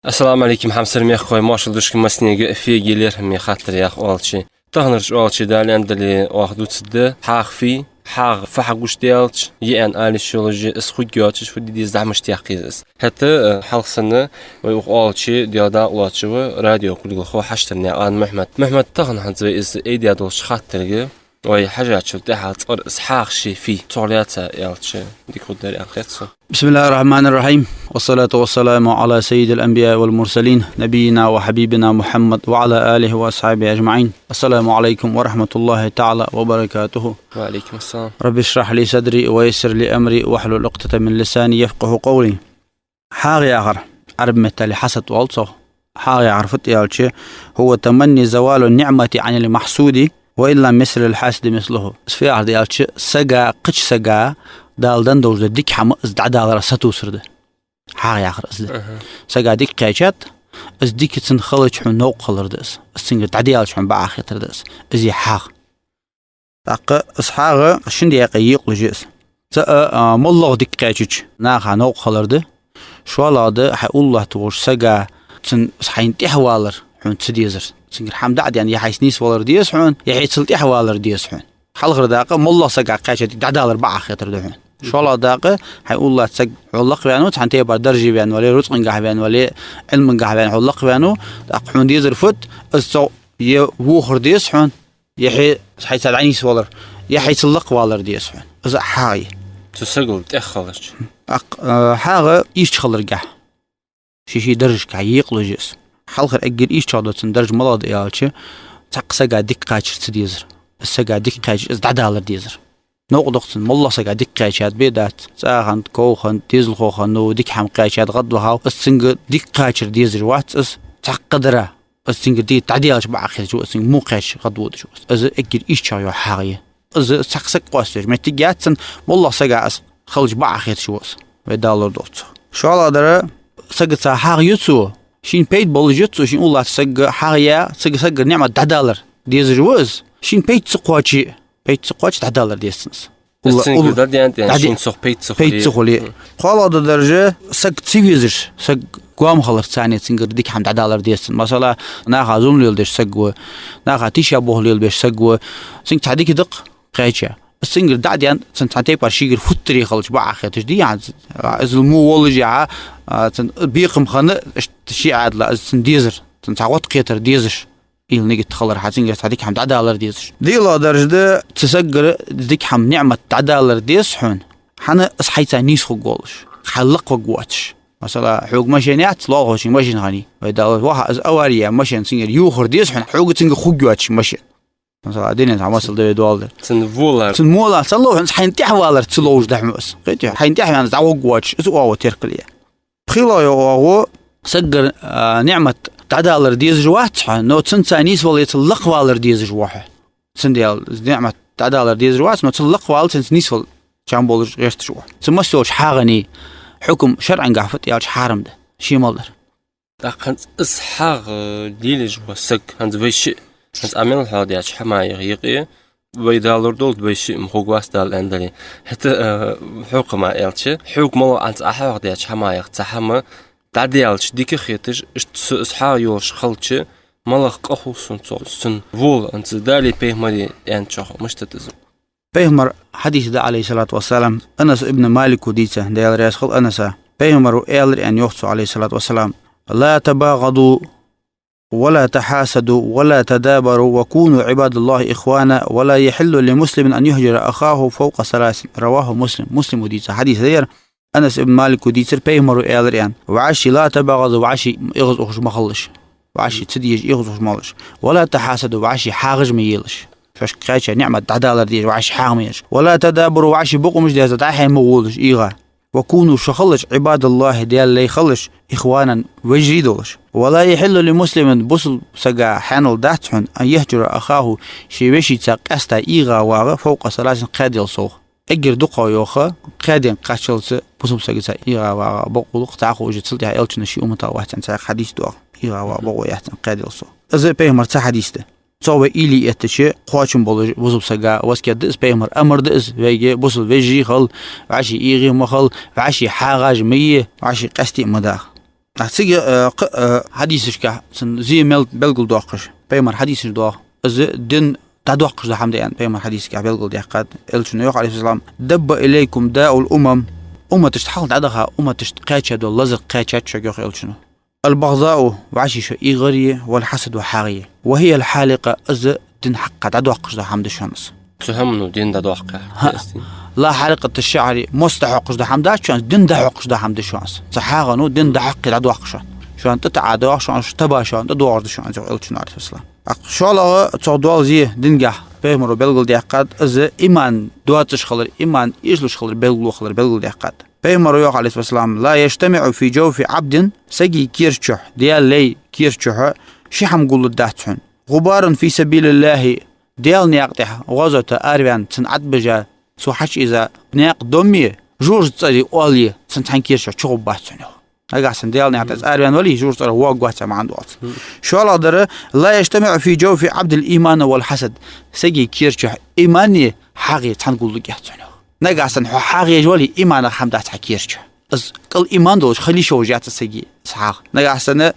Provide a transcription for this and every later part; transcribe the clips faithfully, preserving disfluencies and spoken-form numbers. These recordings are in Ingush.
Ассаламу Ӏалайкум, хьамсара мехкахой, моаршал да шуга массанега. Фу я лерхӀаме хаттар яха оалача. Таханарча оалача, Дала аьнна дале, оаха дувцаргда, хьагӀ фуй, хьагӀ фу хьагуш даьлча, йиӀен алиш йолаш, из хургйоацаш, фу де деза, зӀамаш текхийза из. ХӀаьта, э, хьалха санна, вай укх оалача, Даьла дакъа лоацаш ва, радио кулгалхо Хьаштара наькъан Мухьмад. Мухьмад, тахан хӀанз вай из айдаь долча хаттарга вай хьажачул тӀехьагӀа цкъа из хьагӀ ше фуй, цох лаьца аьлча, дика хургдар аьнна хет сона. بسم الله الرحمن الرحيم، والصلاة والسلام على سيد الأنبياء والمرسلين، نبينا وحبيبنا محمد وعلى آله وأصحابه أجمعين. السلام عليكم ورحمة الله تعالى وبركاته. وعليكم السلام. رب اشرح لي صدري ويسر لي أمري واحلل عقدة من لساني يفقهوا قولي. ХьагӀ яхар, Ӏарбий меттала хьасад оал цох. ХьагӀ яхар фуд аьлча, هو تمني زوال النعمة عن المحسود وإن لم يصل للحاسد مثله. Из фу яхар да аьлча, сага, кхыча сага Дала денна долаш дола дика хӀама из дӀадаларах сатувсар да. ХьагӀ яхар из да. Аха. Сага дика кхаьчад, из дика цунна хилча хьона новкъа хилар да из. Из цунгара дӀадаьлча хьона бакъахьа хетар да из. Из я хьагӀ. ТӀаккха из хьагӀ шин даькъе екъалуш я из. ЦаӀ, а, моллагӀа дика кхаьчача наха новкъа хилар да. ШоллагӀа да, хьай уллатта волча сага цун хьайна тӀехьавалар хьона ца дезар. Цунгара хӀама дӀа а даьнна, е хьайца нийсвалар деза хьона, е хьайцал тӀехьавалар деза хьона. Хьалхара дакъа моллагӀа сага кхаьча дика дӀадалар бакъахьа хетар да хьона. ШоллагӀа дакъа, хьай уллатта саг хьо лакхваьннав, цхьан тайпара дарже ваьнна вале, рузкъангахьа ваьнна вале, Ӏилмангахьа ваьнна хьо лакхваьннав, тӀаккха хьона дезар фуд, из цо е вохар деза хьона, е хье-, хьайца дӀанийсвалар, е хьайцал лакхвалар деза хьона. Из а хьагӀ я. Цу сагал тӀехьа хилча. ТӀаккха, а, хьагӀ ийрча хиларгахьа, ший-ший даржашка екъалуш я из. Хьалхара эггара ийрчагӀа дола цун дарж малагӀа да аьлча, цхьаккха сага дика кхачар ца дезар. Из сага дика кхаьчача из дӀадалар дезар. Новкъа да-кх цунна, моллагӀа сага дика кхаьчад, бе дац. ЦӀа хиннад, ков хиннад, дезалхо хиннав, дика хӀама кхаьчад, гӀадвахав. Из цунга дика кхачар дезаш вац из, цхьаккха дара. Из цунгара дика дӀадаьлча бакъахьа хеташ ва из, цунга во кхаьчача гӀадводаш ва из. Из эггара ийрчагӀа йола хьагӀ я. Из цхьаккха саг къоастадеш моттиг яц цунна, моллагӀа сага из хилча бакъахьа хеташ ва из. Вай Дала лорадолда цох. ШоллагӀа дар, сагаца хьагӀ ю цо, шийна пайда болаш я цо, шийна уллатта сага хьагӀ яь, сага, сагара ниӀмат дӀадалар дезаш ва из. Шийна пайда ца кхоаче, пайда ца кхоаче дӀадалар деза цунна из. Из улла-, цунга улла-, дӀадаьнна тӀа дӀаде-, шийна цох пайда ца хуле. Пайда ца хуле. КхоалагӀа дола дарж, саг ца везаш, саг гоама хиларца цхьана цунгара дика хӀама дӀадалар деза цунна. Масала, наха зулам леладеш саг ва, наха тийшаболх лелабеш саг ва, цунга цхьа дика да-кх кхаьча. Из цунгара дӀа а даьнна, цунна цхьан тайпара шийгара футтаре хилча бакъахьа хеташ дий хьона, из мо воллашехь, а, цунна бекхам хинна, иштта ший Ӏаьдала, из цунна дезар, цунна цхьа гӀод кхетар дезаш. Ийла нигат хилар хьа, цунгара цхьа дика хӀама дӀадалар дезаш. ДиълагӀа дарж да, цу саггара дика хӀама, ниӀмат дӀадалар деза хьона, хьона из хьайца нийса хургволаш, хьай лакхваргвоацаш. Масала, хьога машен яц, лоалахочунга машен хиннай. Вай Дала, ваха, из авари яь машен цунгара йохар деза хьона, хьога цунга хургйоацаш машен. Масала, дунен цхьа масал да вай доаладер. Цун волар. Цун волар ца лов хьона, хьайна тӀехьавалар ца ловш да хьона из. Кхетий, хьайна тӀехьаваьнна дӀаваргвоацаш, из оагӀув теркал я. ПхелагӀа йола оагӀув, саггара, а, ниӀмат дӀадалар дезаш вац хьо, но цунца нийсвала, е цул лакхвалар дезаш ва хьо. Цундела ниӀмат дӀадалар дезаш вац, но цул лакхвала, цунца нийсвала чам болаш гӀерташ ва хьо. Цу массайолча хьагӀанна хьукам шарӀангахьа фуд аьлча хьарам да. Ший мел дар. ТӀаккха хӀанз из хьагӀ, э, лелаш вола саг, хӀанз вай шиъ, хӀанз Ӏа мел хьоахадаьча хӀамаех юкъе, вай Дала лорадолда, вай шиъ ма хургвац, Дала аьнна дале. ХӀаьта, э, хьокхам аьлча, хьога малагӀа хӀанз Ӏа хьоахадаьча хӀамаех цхьа хӀама дӀадаьлча дика хеташ, иштта цу из хьагӀ йолаш хилча, малагӀа къа хул сона цох, цун вола, хӀанз Далеи пайхамареи аьнначох, мишта да из? Пайхамара хьадис да, Ӏалайхи ссалату вассалам, Анас ибн Малика дийца, Даьла раьза хилва Анаса. Пайхамара аьлар аьнна йоах цо, Ӏалайхи ссалату вассалам: «لا تباغضوا ولا تحاسدوا ولا تدابروا وكونوا عباد الله إخوانا ولا يحل لمسلم أن يهجر أخاه فوق ثلاث». رواه مسلم. Муслима дийца хьадис да ер. Анас ибн Малика дийцар, пайхамара аьлар аьнна: «ВӀаши ла табагӀазу, вӀаши эгӀазухаш ма хилалаш. ВӀаши ца дезаш эгӀазухаш ма хилалаш. Ва ла тахьасаду, вӀаши хьагӀаш ма елаш». Шоашка кхаьча ниӀмат дӀадалар дезаш, вӀаши хьагӀ ма елаш. «Ва ла тадабару, вӀаши бокъо ма деза, дӀа-хьа ма гӀолаш, ийгӀа. Ва куну, шо хилалаш, Ӏибадаллахи, Даьла лай хилалаш, ихванан, вежарий долаш. Ва ла яхьиллу ли муслимин, бусалба сага хьаьнал дац хьона, ан яхьжура ахаху, ший вешийца къаьста ийгӀа вагӀа, фавкъа саласин, кхаь даьла совгӀа». Эггара дукхагӀа йоах, кхаь даьла кхаччалца бусалба сагаца ийгӀа вагӀа бокъо лукх, цхьа а ховш, цул тӀехьа элчано ший умматах вац аьнна цхьа хьадис доагӀа, ийгӀа вагӀа бокъо яц аьнна кхаь даьла совгӀа. Из пайхамара цхьа хьадис да. Цо вай уйла эттача, кхоачам болаш бусалба сага васкет да из, пайхамара амар да из, вайга бусалба вежарий хила, вӀаши ийгӀа ма хила, вӀаши хьагӀаш ма е, вӀаши къаьстта ма даха. Цига, э, кх-, э, хьадисашка цун зе мел белгалдоаккхаш, пайхамара хьадисаш доагӀа. Из дин дӀадоаккхаш дола хӀама да аьнна, пайхамара хьадисашка белгалдаьккхад. Элчано йоах, Ӏалайхи салам: «دب إليكم داء الأمم». Умматашта хьалха дӀадаха, умматашта кхаьча дола лазар кхаьчад шуга, йоах Элчано. «البغضاء», вӀаши шоай эгӀаре, «والحسد», хьагӀ е. «وهي الحالقة», из дин хьакха дӀадоаккхаш дола хӀама да шоана из. Цу хӀамано дин дӀадоаккхаш. ХӀаъ. «لا حالقة الشعر», мос дӀахьокхаш дола хӀама дац шоана из, дин дӀахьокхаш дола хӀама да шоана из. Цу хьагӀано дин дӀахьокхаш дӀадоаккх шоана. Шоана тӀатаӀа доагӀа шоана, таба шоана тӀадоагӀаш да шоана из, йоах Элчано, Ӏалайхи салам. ТӀаккха шоллагӀа цох дола зе динагахьа пайхамаро белгалдаьккхад, из иман доацаш хилар, иман эшалуш хилар, белгало хилар белгалдаьккхад. Пайхамаро йоах, Ӏалайхи салам: «لا يجتمع في جوف عبد», сага кера чу, Даьла лай кера чу ши хӀама гуллуш дац хьона. «غبار في سبيل الله», Даьла наькъа тӀа гӀазота араваьнна, цун Ӏадбажа, цо хьачуийза наькъа домми, жожагӀатен цӀерий оалий цун цхьан кера чу чугӀоргбац хьона, йоах. Нагахьа санна Даьла наькъа тӀа из араваьнна вале, жожагӀатен цӀера воагӀаргвац цхьа маӀан доаллац. ШоллагӀа дар: «لا يجتمع في جوف عبد الإيمان والحسد», сага кера чу имани хьагӀи цхьана гуллуш яц хьона, йоах. Нагахьа санна хьо хьагӀ еш вале, иманах хӀама дац хьа кера чу. Из кӀал иман долаш хила йиш йолаш яц сага из хьагӀ. Нагахьа санна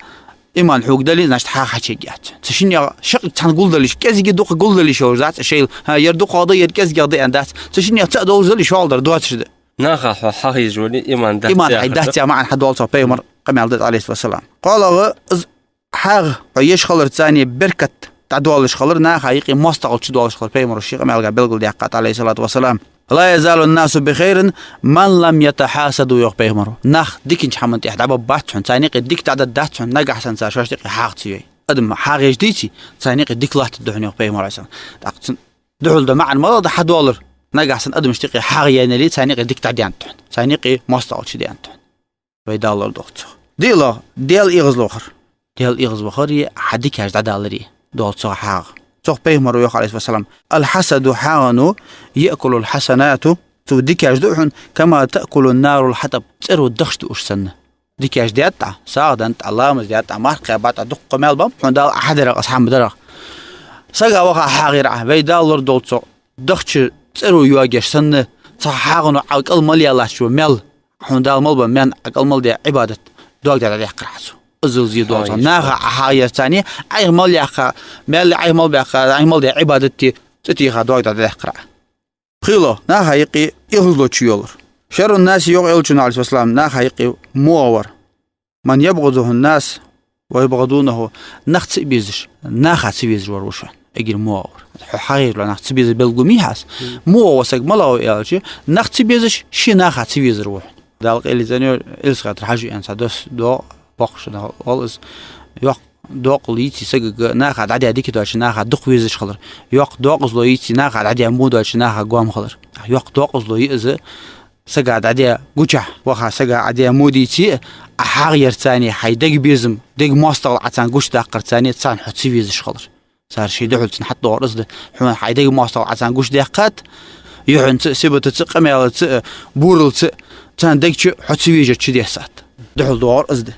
иман хьога дале, значит, хьагӀ хьачуйига яц. Цу шиннех шаккхе цхьана гулдаллаш, кӀезига дукха гулдаллаш йолаш дац, шоайла, хӀа, ер дукхагӀа да, ер кӀезигагӀа да аьнна дац. Цу шиннех цаӀ долаш дале, шоллагӀа дар доацаш да. Наха хьо хьагӀ еш вале, иман дац, иман хьай дац яха маӀан хьадоал цох, пайхамара къамаьл да из, Ӏалайхи салам. КхоалагӀа, из хьагӀ хьо еш хиларца беркат дӀадоалаш хилар, наха юкъе моастагӀал чудоалаш хилар, пайхамаро ший къамаьлага белгалдаьккхад, Ӏалайхи салату ва салам: «لا يزال الناس بخير ما لم يتحاسدوا», йоах пайхамаро. Нах дикача хӀаман тӀа дӀабаргбац хьона, царна юкъе дика дӀадаргдац хьона, нагахьа санна цар шоашта юкъе хьагӀ ца йой. Адам хьагӀ еш дийце, царна юкъе дика латтаргда хьона, йоах пайхамаро, Ӏалайхи салам. ТӀаккха цун духьал дола маӀан малагӀа да хьадоалар, нагахьа санна адамашта юкъе хьагӀ яьннай, царна юкъе дика дӀадаьннад хьона, царна юкъе моастагӀал чудаьннад хьона. Вай Дала лорадолда цох. ДиълагӀа, Даьла эгӀазвахар. Даьла эгӀазвахари хьа дикаш дӀадалари доал цох хьагӀ. Цох пайхамаро йоах, Ӏалайхи салам: «الحسد», хьагӀо, «يأكل الحسنات», цо дикаш ду хьона, «كما تأكل النار الحطب», цӀеро дахча дуаш санна. Дикаш даьд Ӏа, сагӀа даьд Ӏа, ламаз даьд Ӏа, марха кхаьбад Ӏа, дукха къамаьл ба хьона Дала Ӏа хьадарах, из хӀама дарах. Сага ваха хьагӀ йир Ӏа, вай Дала лорадолда цох, дахча цӀеро йоагаш санна, цу хьагӀо Ӏа кӀал мел яллача мел, хьона Дала мел ба маьн, Ӏа кӀал мел даь Ӏибадат доагадеш дӀадаьккхар Ӏа цо. Иззал зе доагӀа. Наха Ӏа хьагӀ ярца, Ӏайха мел яьккха, маьл Ӏайха мел баьккха, Ӏайха мел даь Ӏибадат цӀи тийха доагадеш дӀадаьккхар Ӏа. ПхелагӀа, наха юкъе эгӀазло чуйоалар. «شر الناس», йоах Элчано, Ӏалайхи салам, наха юкъе воагӀавар. «من يبغضه الناس ويبغضونه», нах ца безаш, наха ца везаш вар ва шоана, эггара воагӀавар. Хьо хьагӀ еш вале, нах ца безар белгало мий хьа из? ВоагӀа саг малагӀа ва аьлча, нах ца безаш, ше наха ца везар ва хьона. Дала къайле цӀенъйойла, Элсхетар Хьажа аьнна цхьа дас доагӀа, боккхагӀа вар из, йоккха доакъал йиций сагага наха дӀадаь дика доацаш, наха дукха везаш хилар. Йоккха доакъазло йиций наха дӀадаь во доацаш, наха гоама хилар. Йоккха доакъазло я из, сага дӀадаь гучахь ваха сага Ӏадаь во дийце а, Ӏа хьагӀ ярца, хьай дега безам, дега моастагӀал Ӏа царна гучадаккхарца, царна хьо ца везаш хилар. Цар ший духьал цунна хьатӀадоагӀар из да. Хьона хьай дега моастагӀал Ӏа царна гучадаьккхад, юхьанца а, сибатаца а, къамаьлаца а, буралца а, царна дег чу хьо ца везача чудессад. Духьал доагӀар из да.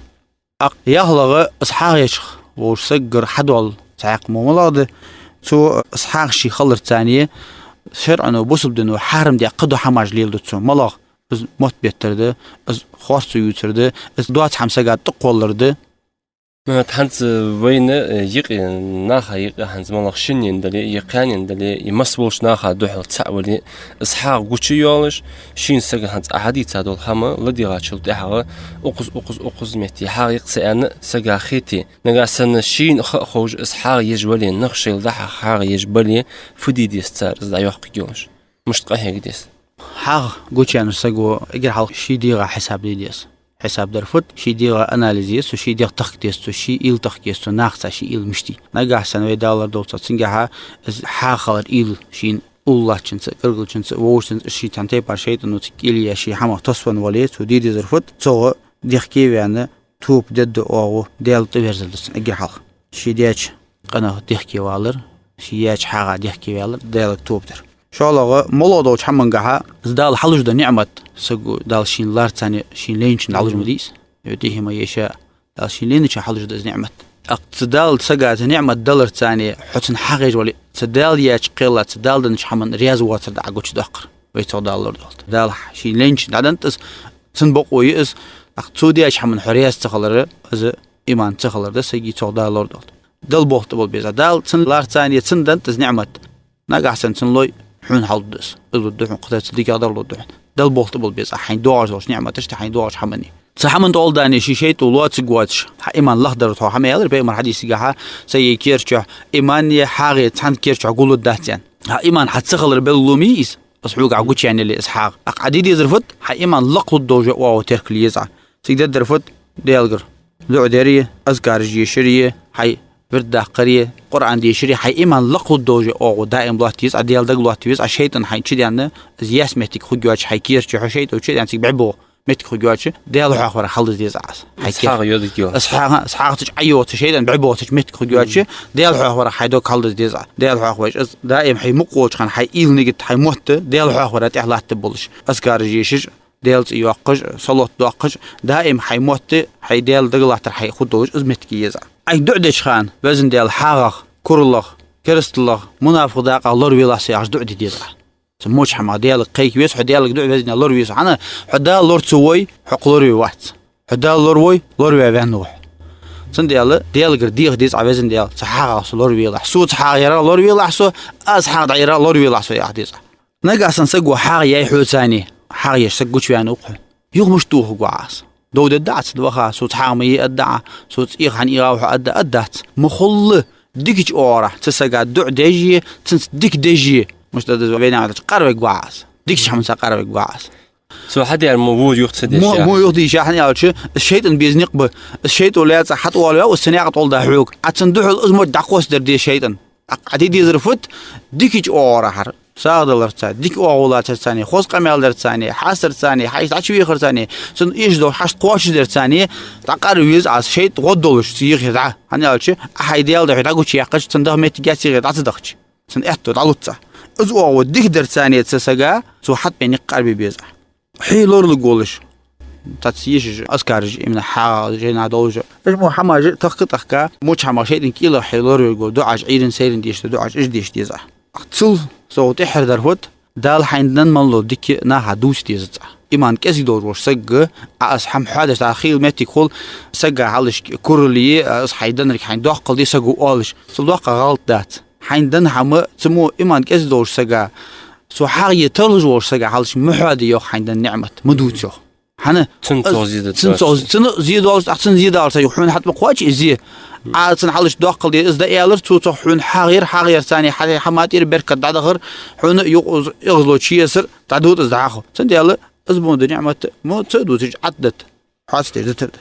ТӀаккха ялхлагӀа, из хьагӀ еча волча сагагара хьадоал цхьаькха мо малагӀа да, цо из хьагӀ ше хиларца шарӀо, бусалба дино хьарам даь кхыдола хӀамаш леладу цо. МалагӀа? Из мотт беттар да, из хорца ювцар да, из доаца хӀама сага тӀакхоллар да. Ну, хӀанз вайна, э, юкъе, наха юкъе хӀанз малагӀа шиннена дале, е кхаьннена дале, е масса волча наха духьал цаӀ вале, из хьагӀ гучайоалаш, шийна сага хӀанз Ӏа хьадийца дола хӀама ладийгӀачул тӀехьагӀа, укхаза, укхаза, укхаза метте хьагӀ я-кх са аьнна сага хете. Нагахьа санна шийна ха а ховш, из хьагӀ еш вале, нах шоайла дӀа-хьа хьагӀ еш бале, фу де деза цар, из дӀайоаккхаргйолаш? Мишта къахьега деза? ХьагӀ гучаяьннача саго эггара хьалха ший дегӀа хьисап де деза. Хьисап дар фуд? Ший дегӀа анализ е, цо ший дегӀ тахка деза, цо ший уйла тахка еза, цо нахаца ший уйла мишта я. Нагахьа санна вай Дала лорадолда цох, цунгахьа из хьагӀ хилар уйла, шийна уллачунца, гаргарчунца, вовшашца, ший цхьан тайпара шайтӀано цу кӀеле е ший хӀамах тосвенна вале, цо де дезар фуд? ЦогӀа дехке а ваьнна, тоба дергда оагӀув, Даьлага тӀаверзар да цун эггара хьалха. Ше даьча къинах дехке валар, ше яьча хьагӀах дехке валар, Даьлага тоба дар. ШоллагӀа, моллагӀа долча хӀамангахьа, из Дала хьалуш дола ниӀмат, саго Дала шийна ларца, шийна лайначоа хьалуш ма дий из. «يؤتيه من يشاء», Дала шийна лайначоа хьалуш да из ниӀмат. ТӀаккха цу Дала сага цу ниӀмат даларца, хьо цунна хьагӀ еш вале, цу Дала яьча кхелах, цу Дала деннача хӀаманна раьза воацар да Ӏа гучадоаккхар. Вай цох Дала лорадолда. Дала шийна лайначоа дӀаденнад из, цун бокъо я из, Ах, цо деча хӀаман хьо раьза ца хилар, из иман ца хилар да, сага цох Дала лорадолда. Дала болх тӀабилла беза. Дала цунна лаьрхӀа цунна денна да из ниӀмат. Нагахьа санна цунна лой, хьона хьалдода из. Из лургда хьона, кхы цхьа дикагӀдар лургда хьона. Дала болх тӀабилла беза хьайна доагӀаш долча ниӀматашта, хьайна доагӀача хӀаманна. Цу хӀаман тӀа гӀолла дани ший шайтӀо лоаца гуш, хьа иман лахдара тхо хӀама аьлар, пайхамара хьадисагахьа, сай керча чу иман е хьагӀ е цхьан керча чу гуллургдац аьнна. Хьа иман хьа ца хилар белгало ма йий из, из хьога гучаяьнна яле из хьагӀ. Ах, Ӏа де дезар фуд, хьа иман лакхлургдолаш оагӀув теркал е еза Ӏа. Цига дергдар фуд, Даьлагара дуӀа дари, азкараш дешари, хьай вирд даккхари, Къуръан дешари, хьай иман лакхлургдолаш оагӀув даим лоаттае еза Ӏа, Даьла дага лоаттаве еза Ӏа, шайтӀан хьайна чуденна, из яьсса моттиг хургйоацаш хьай керча чу, хьо шайтӀо чуденна цига бӀи боху моттиг хургйоацаш, Даьла хьоахавар хьалдаза деза Ӏа из. Хьай Из кер- хьагӀ йодиг йо. Из хьагӀ, из хьагӀ ца чу Ӏайоцаш, шайтӀан бӀи боцача моттиг хургйоацаш, Даьла хьоахавар хьай дог хьалдаза деза Ӏа. Даьла хьоахавеш из, даим хьай мукъа волча хана хьай уйла, нигат, хьай мотт Даьла хьоахавара тӀехьа латтаргболаш. Азкараш дешаш, Даьла цӀи йоаккхаш, салот доаккхаш, даим хьай мотт, хьай Даьла дага латтар хьай хургдолаш из моттиг е еза Ӏа. Ӏайха дуӀа деча хана, Везан Даьла, хьагӀах, кураллах, керасталлах, мунафикъ дакъах лоравелахь со яхаш дуӀа де деза Ӏа. Цу моча хӀамах Даьлага кхайка веза хьо, Даьлага дуӀа, Везан Даьла, лораве со. ХӀана, хьо Дала лора ца вой, хьо кхы лораве вац. Хьо Дала лоравой, лораваь ваьнна ва хьо. Цудухьа Даьлагара деха деза Ӏа, Везан Даьла, цу хьагӀах со лоравелахь. Соца хьагӀ ярах лоравелахь со, аз хьагӀ дӀаярах лоравелахь со яха деза Ӏа. Нагахьа санна саго хьагӀ яьй хьоца цани, хьагӀ еш саг гучаваьнна ва-кх хьона. Юха мишта тохаргва Ӏа из? Дов дергда Ӏа цунна ваха, соца хьагӀ ма е аргда Ӏа, соца Ӏеха хьан Ӏеха ва хьо аргда, аргдац. Ма хулла, дикача оагӀорахьа цу сага дуӀа деш е, цунца дика деш е, мишта да из, вай наха аьлча, къаравергва Ӏа из. Дикача хӀаманца къаравергва Ӏа из. Цо хьадаьр мо во юха ца деш, Мо, яхаш. Мо юха дийша, хӀана аьлча, из шайтӀан беза никъ ба. Из шайтӀо лаьца хьатӀавоалаваьв, из цу наькъа тӀа гӀолла да хьога. Ӏа цунна духьал из мотт дӀакхоссадар деза шайтӀан. Ӏа, Ӏа де дезар фуд, дикача оагӀорахьара, сагӀа даларца, дика оагӀув лацарцани, хоза къамаьл дарцани, хьастарцани, хьайца дӀачувехарцани, цунна эшаш долча хьашта кхоачашдарцани, дӀакъараве веза Ӏа из, шайтӀа гӀо долаш цу ехе дӀа. ХӀана аьлча, Ӏа хьай Даьла духьа дӀагучаяьккхача, цунна даха моттиг яц ехе дӀа ца дахача. Цун аьттув дӀалуц Ӏа. Из оагӀув дика дарцани цу сага, цо хьатӀабаьнна никъ къарбе беза Ӏа. Хье лоралургволаш, цхьацца йишаш, азкараш, именно хьагӀ жайна долаш, уж мо хӀамаш тахка-тахка, моча хӀамах шайтӀан кӀелах хье лоравергволаш, дуӀаш, Ӏуйрийна-сайрийна деш дола дуӀаш, уж деш деза Ӏа. Ах, цул совгӀа тӀеххьара дар фуд, Дала хьайна денна мел дола дика наха дувца дезац Ӏа. Иман кӀезига долаш волча сага, Ӏа из хӀама хьоадеш, дӀа хийла моттиг хул, сага хьалхашка курал е, из хьай деннарг хьайна доаккхал де саго оалаш. Цул доккха гӀалат дац. Хьайна денна хӀама, цу мо иман кӀезига долаш сага, цо хьагӀ е тарлуш волча сага хьалхашка ма хьоаде йоах хьайна денна ниӀмат, ма дувца йоах. ХӀана? Цунна цох зе дергдоацаш. Цунна цох, цунна зе доалаш, ах, цунна зе доалаш сага хьона хьатӀа ма кхоачий из зе. Ӏа цунна хьалхашка доаккхал де из дӀааьлар, цо цох хьона хьагӀ яр, хьагӀ ярцани хьа, хьа матӀера беркат дӀадахар, хьона юкъе из эгӀазло чуэцар, дӀадода из дӀахо. Цудухьа из мо дола ниӀмат мо ца дувцаш Ӏаддат, хьоаца деш дитар да.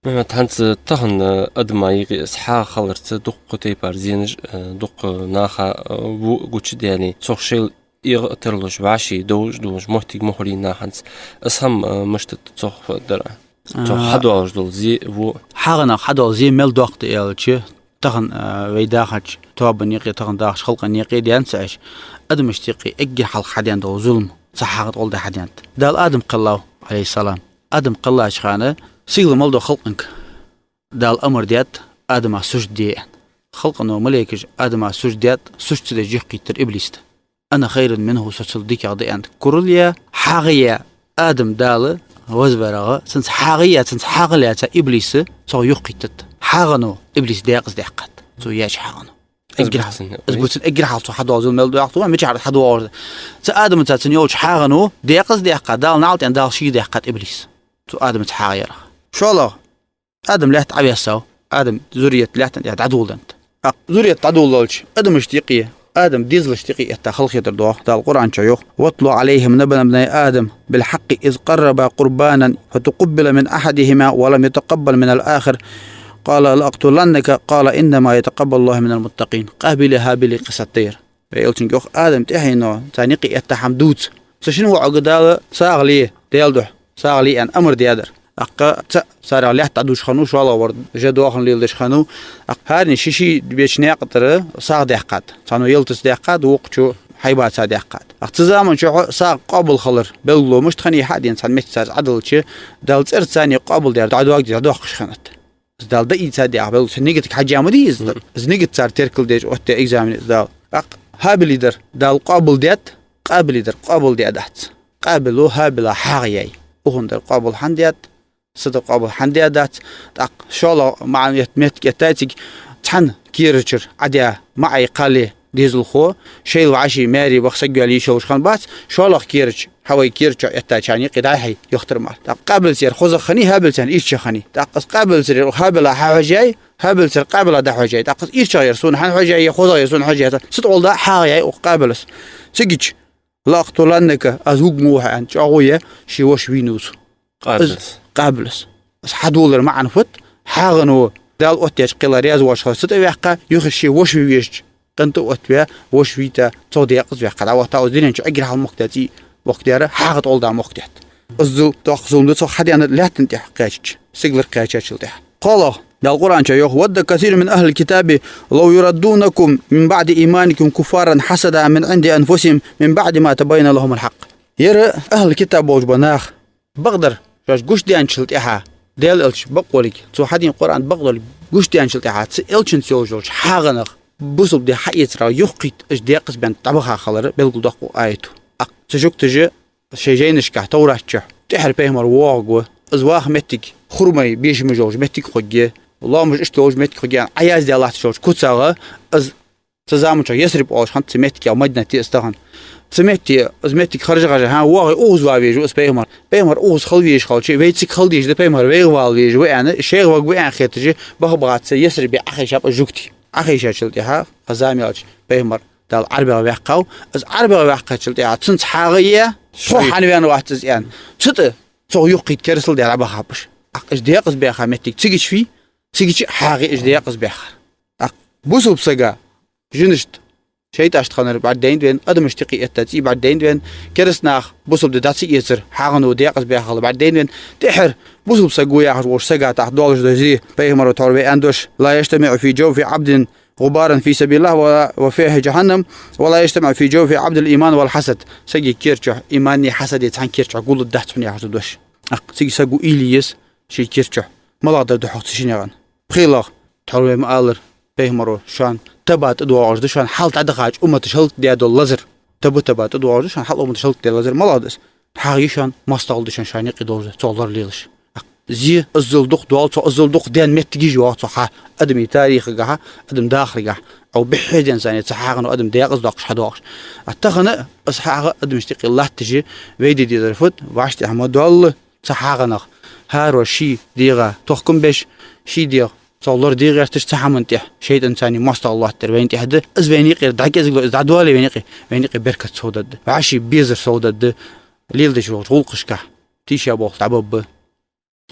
Мухьаммад, хӀанз тахан, э, адама юкъе из хьагӀ хиларца дуккха тайпара зенаш, э, дуккха наха, э, во гучадаьннай. Цох шоайла эгӀа а тарлуш, вӀаший довш а долаш, моттиг ма хулий наха хӀанз. Из хӀама, э, мишта да цох дар? Цох А. хьадоалаш дола зе, во. ХьагӀах хьадоала зе мел доккха да аьлча, тахан, э, вай дахача тоабан юкъе, тахан дахача халкъан юкъе даьнна ца Ӏеш, адамашта юкъе эггара хьалха хьадаьнна дола зулам цу хьагӀа тӀа гӀолла да хьадаьннад. Дала Адам кхеллав, Ӏалайхи ссалам. Адам кхеллача хана сийлахь мел дола халкъанга Дала амар даьд, Адама сужуд де аьнна. Халкъано, малейкаша Адама сужуд даьд, сужуд ца деш юхакхийттар иблис да. «أنا خير منه», со цул дикагӀа да аьнна. Курал е, хьагӀ е Адам Дала вазварагӀа, цунца хьагӀ е, цунца хьагӀ лаьца иблис цох юхакхийттад. ХьагӀано иблис декъаза даьккхад. Цо яьча хьагӀано. Из Эггара бувцан, хьал-, из ой. бувцан, эггара хьалха цо хьадоала зулам мел доагӀа, мичахьара хьадоагӀар. Цу Адамаца цунна йолча хьагӀано декъаза даьккхад, Дала наӀалт аьнна, Дала шийга даьккхад иблис. Цу Адамаца хьагӀ ярах. ШоллагӀа, Адам лаьтта Ӏовессав, Адам зуррият лаьттан тӀа дӀадоладеннад. Ах, зуррият дӀадоладелча, адамашта юкъе, Адам дезалашта юкъе этта халахетар доагӀа. Дала Къуръан чу йоах: «واتل عليهم نبأ ابني آدم بالحق إذ قربا قربانا فتقبل من أحدهما ولم يتقبل من الآخر قال لأقتلنك قال إنما يتقبل الله من المتقين». Къабила, Хабила къиссат да ер. Вай Элчанга йоах, Адам тӀехьено царна юкъе этта хӀама дувца. Цу шин воӀага Дала сагӀа ле, Даьла духьа, сагӀа ле аьнна амар даьдар. ТӀаккха цаӀ царех лаьтта дӀадувш хиннав, шоллагӀвар жа доахан леладеш хиннав. ТӀаккха хӀаране ший-ший беча наькъа тӀара сагӀа даьккхад. Цхьанне ялтаца даьккхад, вокхо хьайбаца даьккхад. ТӀаккха цу заман чухь сагӀа къоабал хилар белгало мишта хиннай хьадена, цхьан метте царца Ӏодиллача, Дала цӀерца царна къоабал даьр дӀадоаг-, дӀадоаккхаш хиннад. Из Дала дӀаийцад яхаш, белгало, цу нигатага хьежжа ма дий из. Мгм. Из нигат цар теркалдеш, оттадаь экзамен из Дала. ТӀаккха Хабила дар Дала къоабал даьд, Къабила дар къоабал даь дац. Къабила Хабила хьагӀ яьй. Укхун дар къоабал хӀана даьд? садакъа къоабал хӀана даь дац. ТӀаккха шоллагӀа маӀан эт-, меттиг эттай цига: цхьан керачара Ӏадаь маӀа кхалле дезалхо, шоайла вӀаший маьре баха саг йоалае йиш йолаш хиннабац, шоллагӀа керача, хьа вай керача эттачарна юкъе дӀа-хьа йохтар мара. ТӀаккха Къабилцара хозагӀа хиннай, ХӀабилцара ийрчагӀа хиннай. ТӀаккха из Къабилцара ХӀабила хьахьожаяьй, ХӀабилцара Къабила дӀахьожаяьй. ТӀаккха из ийрчагӀъяр сона хӀана хьожаяьй, е хозагӀъяр сона хьожаяьй аьнна, цу тӀа гӀолла дӀа хьагӀ яьй укх Къабилас. Цига чу: «Ла акътуланнака», аз вугаргва хьо аьнна, чӀоагӀо яь, ший воша вийнав цо. Къабилас. Из Къабилас. Из хьадоалара маӀан фуд? ХьагӀо Дала оттадаьча кхела раьза воацаш хилар цу тӀа ваьккха, юхе ший воша ве везача къинтӀера оттаваь, воша вийта, цох даькъаза ваьккха. ДӀавахийта из дунен чу эггара хьалха мохк даь цӀий мохк даьр, хьагӀа тӀа гӀолла да мохк даьд. Из зул-, доккха зулам да цох хьадаьннад лаьттан тӀа кхаьчача, сигалара кхаьчачул тӀехьагӀа. КхоалагӀа, Дала Къуръан чу йоах: «ود كثير من أهل الكتاب لو يردونكم من بعد إيمانكم كفارا حسدا من عند أنفسهم من بعد ما تبين لهم الحق». Ер ахӀлу китаб болча ба нах, бакъдар, шоаш гуш даьнначул тӀехьагӀа, Даьла элча бакъ волга, цо хьадена Къуръан бакъ долга гуш даьнначул тӀехьагӀа, цу элчанца йолаш йолча хьагӀанах бусалба ди хьаэцарах юххе уж даькъаза баьнна дӀабаха хилар белгалдоаккх укх аято. ТӀаккха цу жугташа шоай жайнашка, Товрат чу, тӀеххьара пайхамар воагӀаргва, из ваха моттиг хурмай бешамаш йолаш моттиг хургья, лоамаш иштта йолаш моттиг хургья аьнна, Ӏаяздаь латташ йолча куцагӀа, из цу заман чу Ясриб оалаш хиннад цу моттиге, Мадинате из тахан. Цу метте, из моттиг хержа-хержа, хӀа, воагӀе укхаза вала везаш ва из пайхамар. Пайхамар укхаза хила везаш хилча, вай цига хила дезаш да, пайхамар вайга вала везаш ва аьнна, шоайга варгва аьнна хеташ, баха-бахаца Ясрибе Ӏохайшаб уж жугтий. Ӏохайшачул тӀехьагӀа, хӀа, зама яьлча пайхамар Дала ӀарбегӀа ваьккхав. Из ӀарбегӀа ваьккхачул тӀехьагӀа цунца хьагӀ яь, тхо хьавена вац из аьнна. Цу тӀа цох юххе керастал даь дӀабахаб уж. ТӀаккха уж даькъаза баьха моттиг цига чу вий, цига чу а хьагӀ яь уж даькъаза баьхар. ТӀаккха бусалба сага, жинашта, шайтӀашта хиннар бӀаргадайнад вайна, адамашта юкъе этта цӀий бӀаргадайнад вайна, кераста наха бусалба ди дӀа ца эцар, хьагӀо даькъаза баьха хилар бӀаргадайнад вайна. ТӀеххьара бусалба саг ва яхаш волча сага тӀаккха долаш дола зе, пайхамара тхьовра вай аьнна дош: «لا يجتمع في جوف عبد غبار في سبيل الله ولا، وفيه جهنم، ولا يجتمع في جوف عبد الإيمان والحسد». Сага кера чу имани хьасади цхьан кера чу гуллуш дац хьона яхаш да дош. ТӀаккха цига саго уйла е еза ший кера чу, малагӀа дар да хьогӀ цу шиннегӀан. ПхелагӀа, тхьовра вай ма аллара, пайхамара шоана таба тӀадоагӀаш да шоана хьалха дӀадахача умматаша хӀалакдаь дола лазар. Таба-таба тӀадоагӀаш да шоана хьалха умматаша хьалакдаь лазар. МалагӀа да из? ХьагӀ я шоана, моастагӀал да шоана шоана юкъе долаш да, цох лоралелаш. Зе иззал дукха доал цох, иззал дукха даьнна моттигаш йоагӀа цох хьа, адамий тарихагахьа, адамий дахарагахьа. Ӏо биххье денз санна цу хьагӀо адам даькъаза доаккхаш хьадоагӀаш. А тахан из хьагӀ адамашта юкъе латташ я, вай де дезар фуд, вӀаштӀехьа ма доалла, цу хьагӀонах хӀаро ший дегӀа тохкам беш, ший дегӀ цох лораде гӀерташ, цу хӀаман тӀа шайтӀаца цхьана моастагӀал лоаттар вайна тӀехьа да. Из вайна юкъера дӀакӀезига ло, из дӀадоале вайна юкъе, вайна юкъе беркат совдадда. ВӀаший безар совдадда. Леладеча вогӀача гӀулакхашка тийша болх дӀабабба.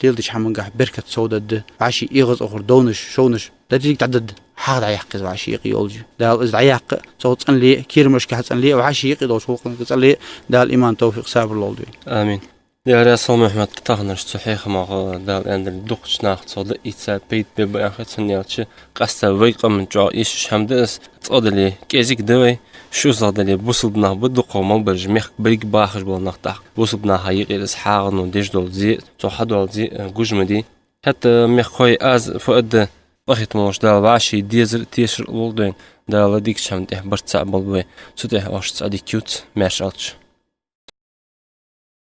Леладеча хӀамангахьа беркат совдадда. ВӀаший эгӀазкъахар довнаш, шовнаш деррига дӀададда. ХьагӀ дӀаяккха из вӀаший юкъе йолча. Дала из дӀаяккха, цох цӀенле, кирмашка цӀенле, вӀаший юкъе долча гӀулакхашка цӀенле, Дала иман, товфикъ, сабар лолда вайна. Амин. Даьла раьза хилва, Мухьаммад, таханарча цу хьехамах, Дала аьннадале, дукхача наха цох дӀаийца пайда бергба аьнна хет сона, аьлча, къаьстта вай къаман чӀоагӀа эшаш хӀама да из, цкъа дале, кӀезига да вай, шозлагӀа дале, бусалба нах ба дукхагӀа мел бараш, мехка беррига бахаш бола нах тӀаккха. Бусалба наха юкъера из хьагӀо деш дола зе, цо хьадоала зе, э, гуш ма дий. ХӀаьта, мехкахой, аз фу аргда, къахетам болаш Дала вӀаший дезар а, тешар а лолда вайна, Дала дикача хӀаман тӀа барт цхьа болба вай. Цу тӀа оаш цхьа дика ювц, маьрша Ӏалда шо.